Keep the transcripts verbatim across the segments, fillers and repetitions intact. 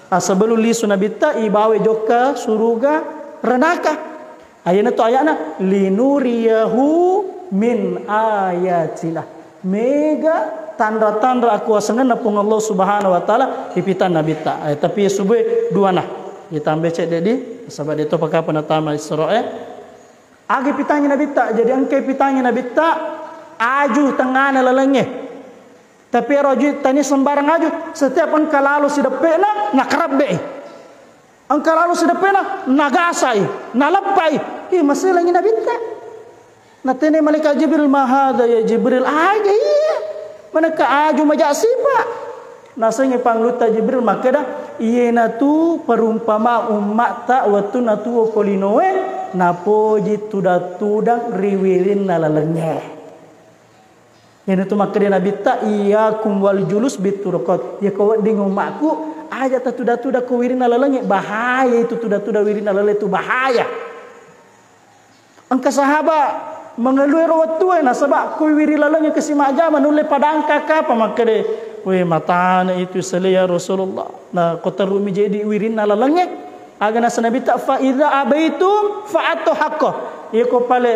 Ah, sebelum lisu Nabitta, ibawa jokka suruga ranaka. Ayana tu ayana, "Linuriyahu min ayatina." Mega tanra-tanra akuasangenna Puang Allah Subhanahu wa Ta'ala ipitang Nabitta. Eh, tapi subue duana. Ditambai cedde di, nasaba de topa kapang natama Isra e. Agi pitangi Nabitta, jadi engka pitangi Nabitta, aju tengana lalengnge. Tapi ero aju tania sembarang aju, setiap engka lalo sideppe'na, nakarabbe'i. Engka lalo sideppe'na, nagasai, naleppai. Ih, maselangi Nabitta. Natene malaikat Jibril, "Ma hadza ya Jibril?" Aja iya. Manekka aju maja sipa. Nasengi panglutta Jibril makkeda, "Iyanatu perumpama ummatta wettunna tuo ko linoe, napoji tudang-tudang ri wirinna lalengnge." Iyanatu makkeda Nabitta, "Iyyakum wal julus bit turqat." Iya ko wedding ummakku, aja tatuda-tuda ko wirinna lalengnge, bahaya itu tuda-tuda wirinna lalengnge itu bahaya. Engka sahaba mengeluh ero wettue, nasaba ko wiri lalengnge kasi majjama nulle padangka kapa makkede, "We matana itu sele ya Rasulullah." Na ko terru mi jadi wirinna lalengnge. Aga nasa Nabitta, "Fa idza abaitum fa atu haqqo." Iya ko pale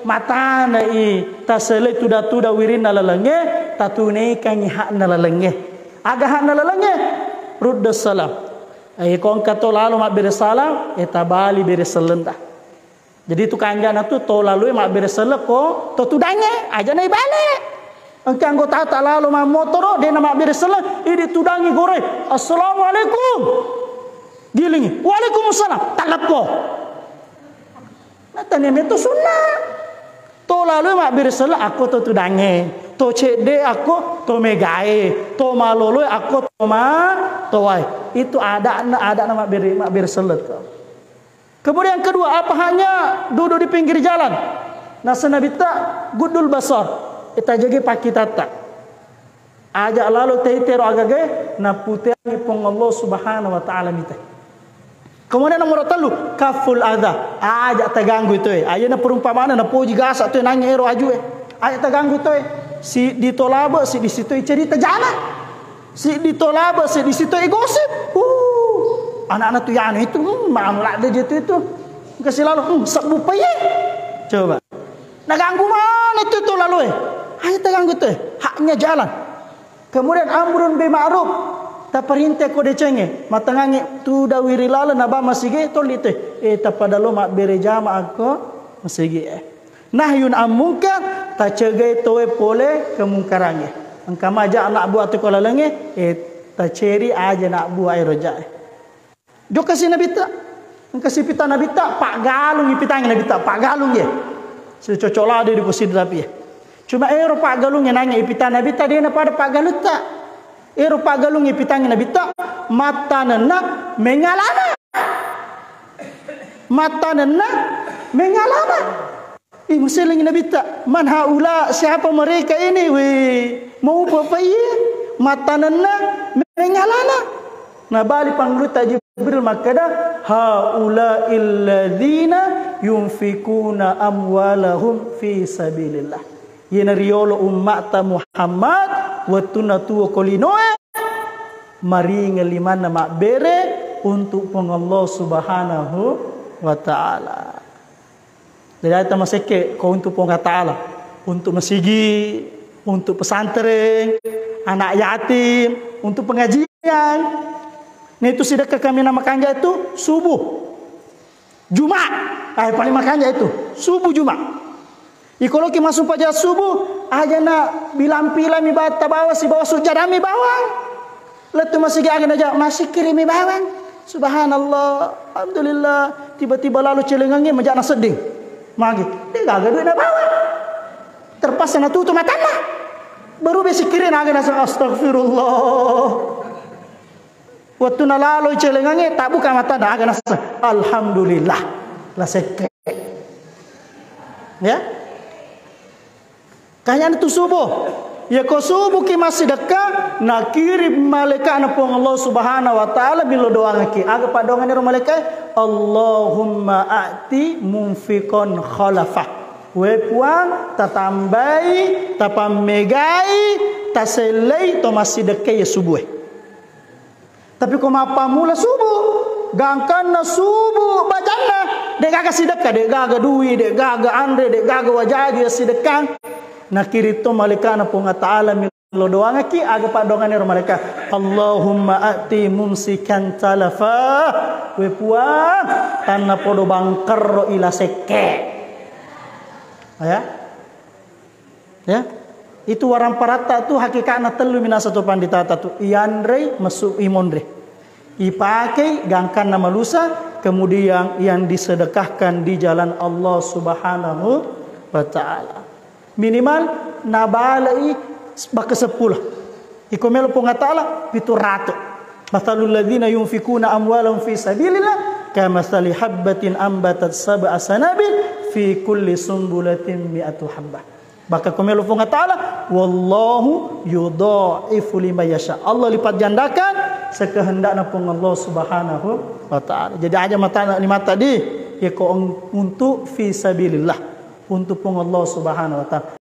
matana i tasele tuda-tuda wirinna lalengnge, tatunaikangi hakna lalengnge. Aga hakna lalengnge? Rudda salam. Iya ko engka to lalo mabbere salam, e tabali bere sellenda. Jadi tu kanjana tu to laloe mabbere selle ko to tudangnge, aja naibale. Engka anggota ta lalo mammotoro, de na mabbere selle, idi tudangi gore, "Assalamualaikum." Gilingi, "Waalaikumsalam." Taleppo. Natania meto sunna. To laloe mabbere selle akko to tudangnge, to cedde akko to megae, to maloloe akko to ma towae. Itu adakna, adakna mabbere, mabbere selle to. Kemudian yang kedua, apa haknya duduk di pinggir jalan? Nasa Nabitta, guddul basar. Ita jaga pakkitatta. Aja lalo tei tero agagae, naputeangi Puang Allah Subhanahu wa Ta'ala mita. Kemudian nomor tellu, kaful adha. Aja taganggu itu e. Aja na perumpamana napoji gasa tu e nangi ero aju e. Aja taganggu itu e. Si ditolabe, si disitoi cerita jana. Siddi tolabe, siddi sitoi gosip. Uh, anak-anak tu yanu itu, hmm, manu ladde je tu itu. Engka silalo, hmm, sebbu paye. Coba. Naganggu mana tu, tu laloe? Aja taganggu tu. Haknya jalan. Kemudian amrun bil ma'ruf. Taperinte ko decengnge. Matengangnge tu dawi ri laleng naba masige tolli tu. Eh, tapada lo mabbere jama akko masige e. Nahyun an mungkar, tacegai toe pole kemungkarangnge. Engka maja anak buah tu ko lalengnge, eh, taceri aja anak buah ero jae. Jokka si Nabitta, engka si pita Nabitta, paggalung ipitangi Nabitta, paggalung ye. Si cocok lade di posisi tapi ye. Cuma ero paggalung ye nangi ipita Nabitta, dena pada paggalutta. Ero paggalung ipitangi Nabitta, mattanenna mengalana. Mattanenna mengalana. Ih, maselengi Nabitta, "Man haula? Siapa mereka ini?" Weh, mau apa iya? Mattanenna mengalana. Nabali panglutta Jibril makkeda, "Haula illadzina yunfikuna amwalahum fi sabilillah." Iyana riolo umma'ta Muhammad, wettunna tuo ko linoe, maringeng limanna mabbere untuk Puang Allah Subhanahu wa Ta'ala. Jadi, aja tamasekke ko untuk Puang Allah Ta'ala, untuk masigi, untuk pesantren, anak yatim, untuk pengajian. Nah, itu sidekka kami nama kanja itu subuh. Juma. Eh, paling makanja itu. Subuh Juma. Iko loki massumpajang subuh, aja na bilang-bilang mi bawang, tabawa sibawa sujjadang mi bawang. Lettu masigi aga naja, masikiri mi bawang. Subhanallah, alhamdulillah. Tiba-tiba lalo celengangnge maja na sedding. Magi, de gaga duit na bawang. Terpaksa na tutu matanna. Baru be sikirina aga nasa astagfirullah. Wettu nalaloi celengangnge, tabbuka matana, aga nasa, alhamdulillah, la sekke. Ya. Kanyana tu subuh. Ya ko subuh ki massidekka, nakirim malaikana Puang Allah Subhanahu wa Ta'ala millau doangaki. Aga paddoangana ro malaika? Allahumma a'ti munfiqan khalafa. We Puang, tatambai, tapammegai, tasellei to massidekka ya subuh e. Tapi ko mappammula subuh, gangkanna subuh bajanna, de' gaga sidekka, de' gaga dui, de' gaga anre, de' gaga wajaju ya sidekkang. Nakiritto malaikana Puang Allah Ta'ala milo doangaki, aga paddoangana ero malaika? Allahumma a'ti mumsikan talafa. We Puang, tanna podo bangkerro ila sekke. Ya. Ya. Itu waramparatta tu hakikatna tellu minasa tu panditata tu. Ianrei, messu imonre. Ipakei gangkanna malusa, kemudian yang disedekahkan di jalan Allah Subhanahu wa Ta'ala. Minimal nabalai baka seppulo. Iko melo Puang Allah Ta'ala pitu ratu. Matsalul ladzina yunfikuna amwalahum fi sabilillah kamatsali habbatin ambatat sab'a sanabil fi kulli sumbulatin mi'atu habbah. Baka ko melo Puang Allah Ta'ala, wallahu yudha'ifu liman yasha. Allah lipat gandakan sekehendakna Puang Allah Subhanahu wa Ta'ala. Jadi aja mata lima tadi, ya ko untuk fi sabilillah, untuk Puang Allah Subhanahu wa Ta'ala.